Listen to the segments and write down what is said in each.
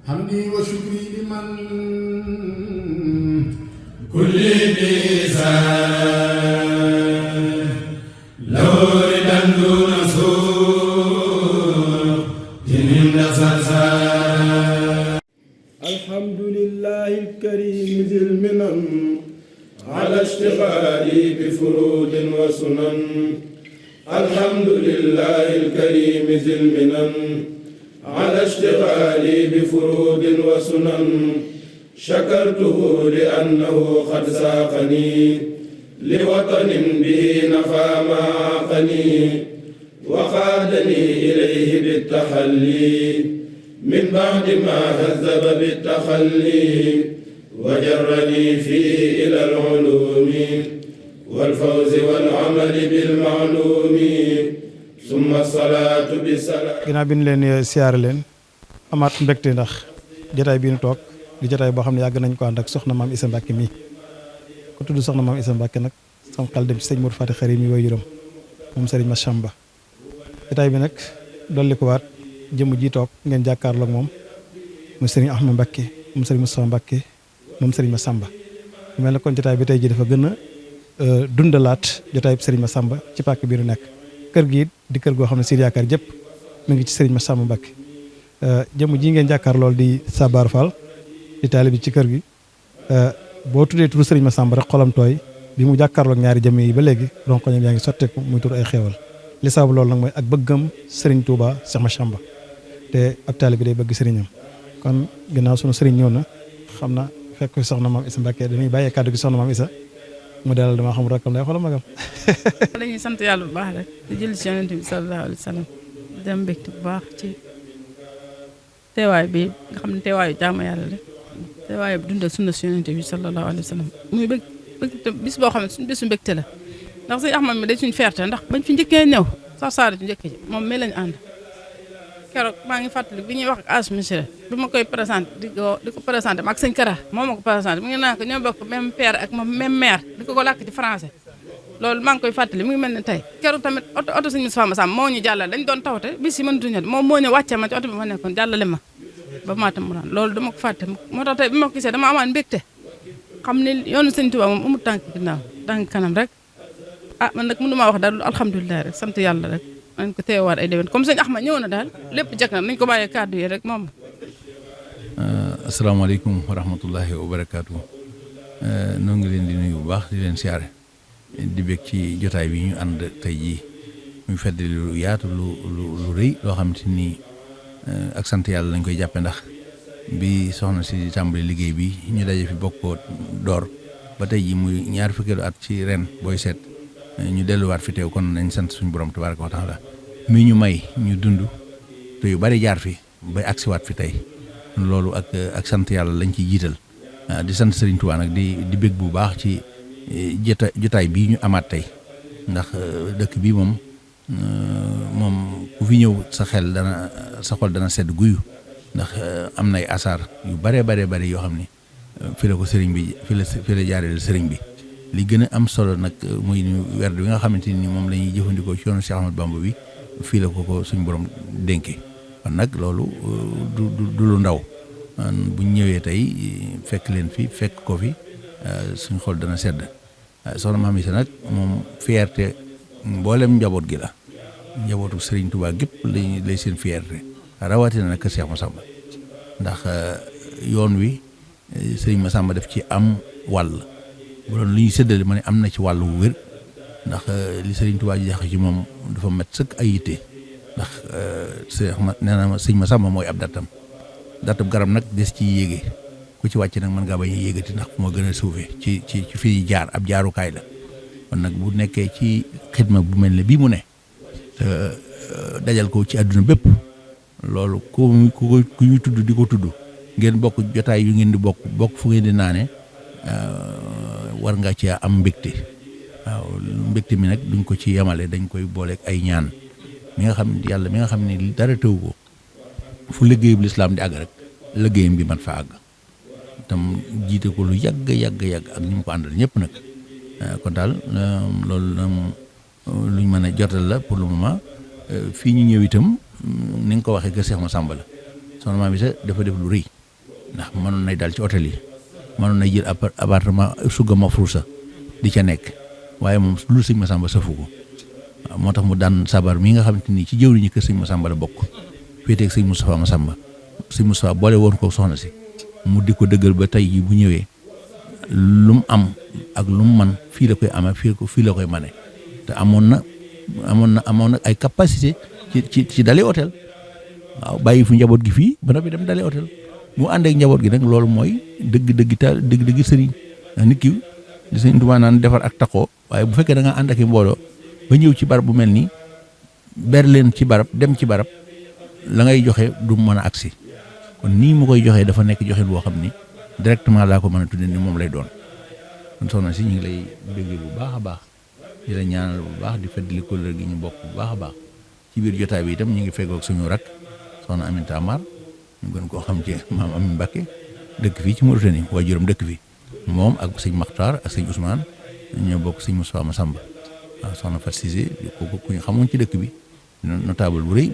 حمدي وشكري لمن كل بيزان لو ردا دون سوء جنين سلسال. الحمد لله الكريم ذي المنن على اشتغالي بفروض وسنن. الحمد لله الكريم ذي المنن على اشتغالي بفروض وسنن. شكرته لأنه قد ساقني لوطن به نفى ما عاقني وقادني إليه بالتحلي من بعد ما هذب بالتخلي وجرني فيه إلى العلوم والفوز والعمل بالمعلوم ثم الصلاة بالسلام. ginnaaw bi ñu leen siyaare leen amaat mbégte ndax jotaay bi ñu toog di jotaay boo xam ne yàgg nañ ko ànd ak soxna maam Issa Mbacke mii ku tudd soxna maam Issa Mbacke nag sama xel dem ci sëñ Modou Fati Xari mi way juróom moom sëriñ Massamba. jotaay bi nag dolli ko waat jëmm ji toog ngeen jàkkaarloog moom mu sëriñ Ahmad Mbacke moom sëriñ Moustapha Mbacke moom sëriñ Massamba. mel na kon jotaay bi tey ji dafa gën a dundalaat jotaay bi sëriñ Massamba ci pàkk bi nu nekk. kër gi di kër goo xam ne Sidi Yaakaar jëpp mu ngi ci sëriñ Massamba Mbacke jëmm ji ngeen jàkkaar lool di Sabar Fall di taalibe bi ci kër gi boo tuddee turu sëriñ Massamba rek xolam tooy bi mu jàkkaarloog ñaari jëmm yi ba léegi donc ñoom yaa ngi sotteeku muy tur ay xéewal li saabu loolu nag mooy ak bëggam sëriñ Touba Cheikh Massamba te ab taalibe bi day bëgg sëriñam kon ginnaaw sunu sëriñ ñëw na xam na fekk fi soxna maam Issa Mbacke dañuy bàyyee kàddu gi soxna maam Issa mu delal dama xam rakkam lay xoolal magam. dañuy sant yàlla bu baax rek di jël ci yonent bi sallallahu alayhi wa sallam dem mbégte bu baax ci teewaay bi nga xam ne teewaayu jaamu yàlla la teewaayu dundal sunna si yonent bi sallallahu alayhi wa sallam muy mbégte bis boo xam ne suñu bisu mbégte la ndax suñu Ahmad mi day suñu fierté ndax bañ fi njëkkee ñëw sax saara ci njëkk ji moom mi lañu ànd keroog maa ngi fàttali bi ñuy wax ak as monsieur bi ma koy présenté di ko présenté ma ak sëñ Kara moo ma ko présenté mu ngi naan ko ñoo bokk même père ak moom même mère di ko làkk ci français loolu maa ngi koy fàttali mu ngi mel ne tey keroog tamit oto sëñ Moustapha Massamba moo ñu jàllale dañ doon tawte bis yi mënatuñu moom moo ñu wàccee ma ci oto bi ma nekkoon jàllale ma ba maatam mu naan loolu dama ko fàtte moo tax tey bi ma ko gisee dama amaan mbégte xam ne yoonu sëñ Touba moom amul tànk ginnaaw tànk kanam rek ah man nag mënu maa wax daal alhamdulilah rek sant yàlla rek nañ ko teewaat ay déwén comme sëñ Ahmad ñëw na daal lépp jëkk na nañ ko bàyyee kàddu yi rek moom. asalaamaaleykum wa rahmatullahi wa barakaatu. noo ngi leen di nuyu bu baax di leen siyaare di bég ci jotaay bi ñu ànd tey jii muy fedd lu yaatu lu rëy loo xam te ni ak sant yàlla lañ koy jàppe ndax bi soxna si tàmbali liggéey bi ñu daje fi bokk ko door ba tey jii muy ñaar fukkeelu at ci ren booy seet. ñu delluwaat fi teew kon nañ sant suñu borom tabaaraka wa taala mi ñu may ñu dund te yu bari jaar fi bay agsiwaat fi tey loolu ak sant yàlla lañ ciy jiital di sant Serigne Touba nag di bég bu baax ci jotaay bii ñu amaat tey ndax dëkk bii moom ku fi ñëw sa xol dana sedd guyu ndax am nay asaar yu bare yoo xam ni fi la ko Serigne bi fi la jaareel Serigne bi. li gën a am solo nag muy werd bi nga xamante ni moom la ñuy jëfandikoo ci yoonu Cheikh Ahmad Bamba bi fii la ko suñu borom dénkee kon nag loolu du lu ndaw buñ ñëwee tey fekk leen fi fekk ko fi suñ xol dana sedd soxna Maam Issa nag moom fierté mboolem njaboot gi la njabootu Serigne Touba gépp lay seen fierté rawatina nag kër Cheikh Massamba ndax yoon wi Serigne Massamba def ci am wàll. bu doon lu ñuy séddale ma ne am na ci wàllu wér ndax li Serigne Touba ji jax ci moom dafa met sëkk ay yitte ndax nee na ma sëñ Massamba mooy ab dattam garab nag des ci yéege ku ci wàcc nag mën ngaa bañ a yéegati ndax moo gën a suufee ci fii jaar ab jaarukaay la kon nag bu nekkee ci xidma bu mel ne bii mu ne te dajal ko ci àdduna bépp loolu ku ñuy tudd di ko tudd ngeen bokk jotaay yu ngeen di bokk fu ngeen di naane war nga ci am mbégte waaw mbégte mi nag duñ ko ci yemale dañ koy booleeg ay ñaan mi nga xam yàlla mi nga xam ne dara tëw ko fu liggéey bu lislaam di àgg rek liggéeyam bi man fa àgg tam jiite ko lu yàgg ak ñu mu ko àndal ñëpp nag kon daal loolu luñ mën a jotal la pour le moment fii ñu ñëw itam ni nga ko waxee kër Cheikh Massamba la soxna maam Isa dafa def lu rëy ndax mënoon nay daal ci hôtel yi mënoon nay jël appartement sugga mafruusa di ca nekk waaye moom lu sëñ Masamba safu ko waaw moo tax mu daan sabar mi nga xamante ni ci jëwriñu kër sëñ Masamba la bokk féeteeg sëñ Moustapha Masamba sëñ Moustapha boole woon ko soxna si mu di ko dëggal ba tey ji bu ñëwee lu mu am ak lu mu man fii la koy amee fii la koy mane te amoon na ay capacité ci dalee hôtel waaw bàyyi fu njaboot gi fii ba noppi dem dalee hôtel mu ànd ak njaboot gi nag loolu mooy dëgg sëriñ ndax nit ki di sëñ Tuubaa naan defar ak taxoo waaye bu fekkee da nga ànd ak i mbooloo ba ñëw ci barab bu mel nii ber leen ci barab dem ci barab la ngay joxe du mën a agsi kon nii mu koy joxee dafa nekk joxe boo xam ni directement laa ko mën a tudde ni moom lay doon kon soxna si ñu ngi lay béggee bu baax a baax di la ñaanal bu baax di feddali kóllëre gi ñu bokk bu baax a baax ci biir jotaay bi itam ñu ngi feggoog suñu rak soxna Aminta Amar ñu gën koo xam ci maam Ami Mbakke dëkk fii ci Mauritanie waajuram dëkk fi moom ak sëñ Maxtaar ak sëñ Ousmane ñoo bokk sëñ Moustapha Massamba waaw soxna Fat Cissé kooku ku ñu xamoon ci dëkk bi notable bu rëy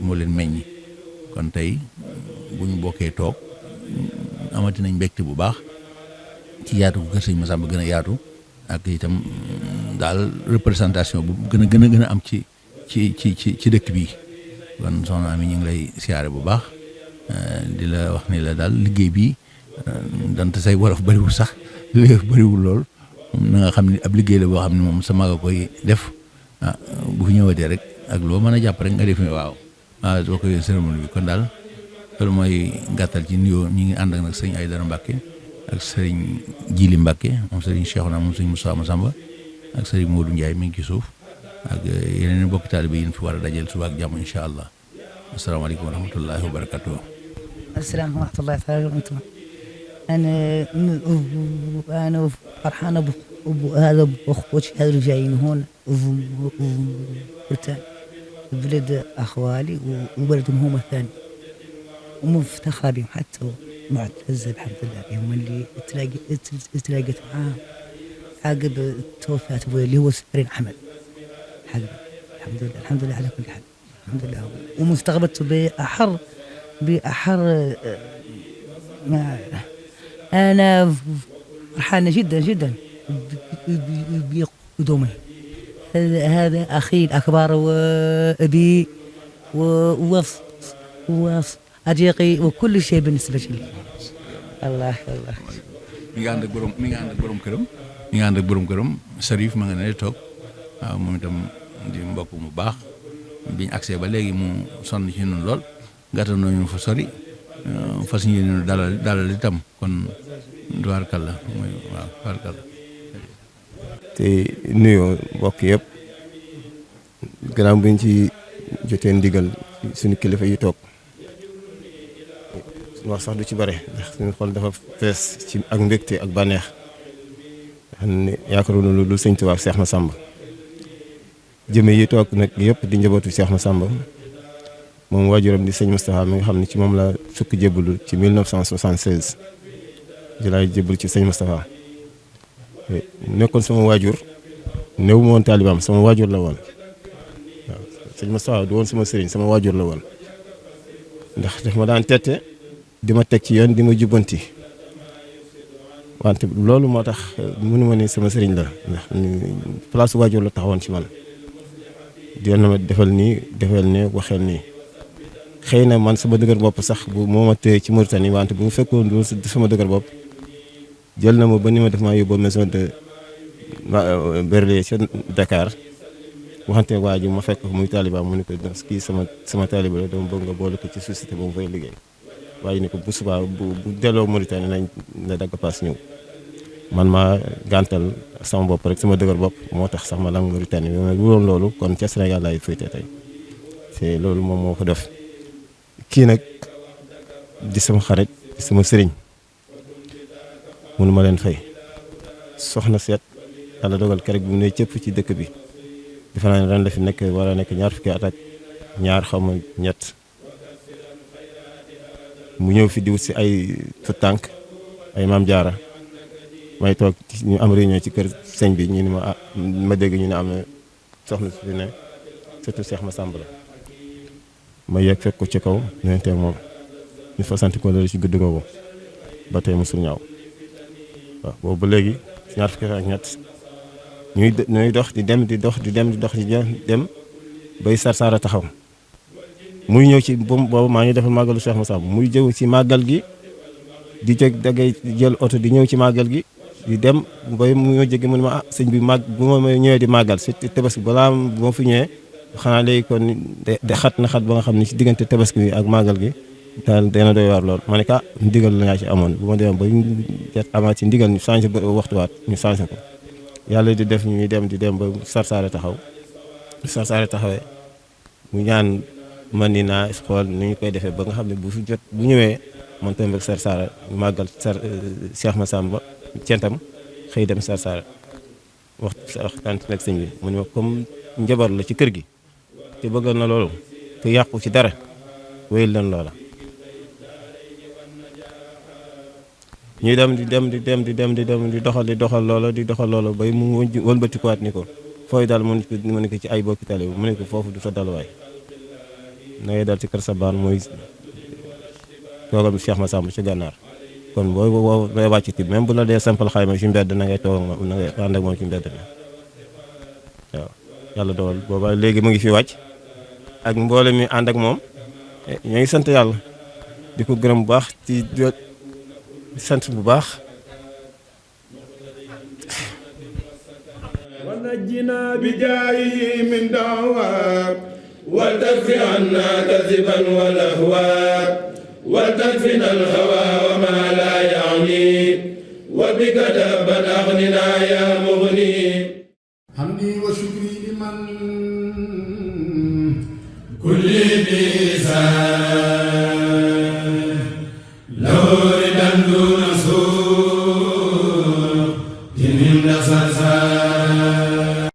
moo leen meññi kon tey bu ñu bokkee toog amati nañ mbégte bu baax ci yaatu ko kër sëñ Massamba gën a yaatu ak itam daal représentation bu gën a am ci dëkk bi kon soxna Ami ñu ngi lay siyaare bu baax di la wax ni la daal liggéey bi dante say wolof bëriwul sax léegi bëriwul lool na nga xam ne ab liggéey la boo xam ne moom sa mag a koy def bu fi ñëwatee rek ak loo mën a jàpp rek nga def waaw doo koy cérémonie bi kon daal loolu mooy gàttal ci nuyoo ñi ngi ànd ak nag sëñ Aydara Mbàkke ak sëriñ Jili Mbàkke moom sëriñ Cheikhouna moom sëriñ Moustapha Massamba ak sëriñ Modou Ndiaye mi ngi ci suuf ak yeneen bokki taalibe yi ñu fi war a dajal suba ak jàmm incha allah asalaamaaleykum wa rahmatullahi wa barakatuh. السلام ورحمة الله تعالى وبركاته. أنا فرحانة بهذا بأخوتي هذول جايين هون بلد أخوالي وبلدهم هم الثاني ومفتخرة بهم حتى معتزة الحمد لله بهم اللي تلاقيت معاهم عقب توفاة أبوي اللي هو سفرين حمد الحمد لله على كل حال الحمد لله ومستقبلته بأحر أنا فرحانة جدا جدا بقدومه هذا أخي الأكبر وأبي وصديقي وكل شيء بالنسبة لي الله mi ngi ànd ak borom këram Sarif ma nga ne toog waaw moom itam di mbokk mu baax biñ accès ba léegi mu sonn ci ñun lool gàttal nañu fa sori fas yéene dalal itam kon tubaarkalla mooy waaw tubaarkalla te nuyoo mbokk yëpp gannaaw bi ñu ci jotee ndigal suñu kilifa yi toog suñu wax sax du ci bare ndax suñu xol dafa fees ci ak mbégte ak bànneex xam ne yaakaaroon na lu sëñ Tuubaa Seex Masamba jëme yi toog nag yëpp di njabootu Seex Masamba moom waajuram di sëñ Moustapha mi nga xam ne ci moom la sukk jébbalu ci 1976 ji laay jébbal ci sëñ Moustapha nekkoon sama waajur néew ma woon taalibaam sama waajur la woon waaw sëñ Moustapha du woon sama sëriñ sama waajur la woon ndax daf ma daan tette di ma teg ci yoon di ma jubbanti wante loolu moo tax mënu ma ni sama sëriñ la ndax place waajur la taxawoon ci man di na ma defal nii defal ne waxeel nii xëy na man sama dëgër bopp sax bu moo ma téye ci Mauritanie wante bu fekkoon du sama dëgër bopp jël na ma ba ni ma def maa yóbbu maison de Berlin ca Dakar waxante waa ji ma fekk muy taaliba mu ne ko kii sama taaliba la dama bëgg nga boole ko ci société boobu fay liggéey waaye ni ko bu subaa bu delloo Mauritanie nañ la dagg paas ñëw man ma gàntal sama bopp rek sama dëgër bopp moo tax sax ma lang Mauritanie mais bu doon loolu kon ca Sénégal laay féete tey te loolu moom moo ko def kii nag di sama xarit di sama sëriñ mënu ma leen fay soxna seet yàlla dogal keroog bi mu ne cëpp ci dëkk bi defe naa ne ren la fi nekk war a nekk ñaar fukki at ak ñaar xaw ma ñett mu ñëw fi di wut si ay tut tànk ay maam jaara may toog ñu am réunion ci kër sëñ bi ñu ne ma dégg ñu ne am na soxna si fi ne surtout Cheikh Massamba la ma yegg fekk ko ci kaw nuyonteeg moom ñu fa sant ko loolu ci guddi googu ba tey mosul ñaaw waaw boobu ba léegi ñaar fukki ak ñett ñuy dox di dem bay Sarsara taxaw muy ñëw ci boobu maa ngi defal màggalu Cheikh Massamba muy jëw ci màggal gi di jóg dangay jël oto di ñëw ci màggal gi di dem bay mu ñoo jéggi mu ne ma sëñ bi bu ma ñëwee di màggal si tabaski balaa bu ma fi ñëwee xanaa léegi kon de xat na xat ba nga xam ne ci diggante tabaski bi ak màggal gi daal dana doy waar lool ma ne ka ndigal la ñaa ci amoon bu ma demee ba amaat ci ndigal ñu changé ba waxtuwaat ñu changé ko yàlla di def ñuy dem ba Sarsara taxawee mu ñaan man ni naa xool ni ñu koy defee ba nga xam ne bu ñëwee man tamit ak Sarsara màggal Cheikh Massamba centam xëy dem Sarsara waxtaan nag sëñ bi mu ne ma comme njaboot la ci kër gi te bëggal na loolu te yàqu ci dara wéyal leen loola ñuy dem di doxal loola bay mu wëlbatikuwaat ni ko fooy daal mu ne ko ci ay bokki tali mu ne ko foofu du sa dalwaay na ngay dal ci kër sa baan mooy toogal bi Cheikh Massamba ci gànnaar kon boo day wàcc ti même bu la dee simple xayma ci mbedd na ngay toog na ngay ànd ak moom ci mbedd mi waaw yàlla dogal booba léegi mu ngi fi wàcc ak mboole mi ànd ak moom ñoo ngi sant yàlla di ko gërëm bu baax ci sant bu baax ونجنا بجاهه من دعواك وتكفي عنا كذبا ولهوا وتكفنا الهوى وما لا يعني وبك دابا أغننا يا مغني حمدي وشكري لمن كل بيسان لو ردا دون سوء جنين سرسان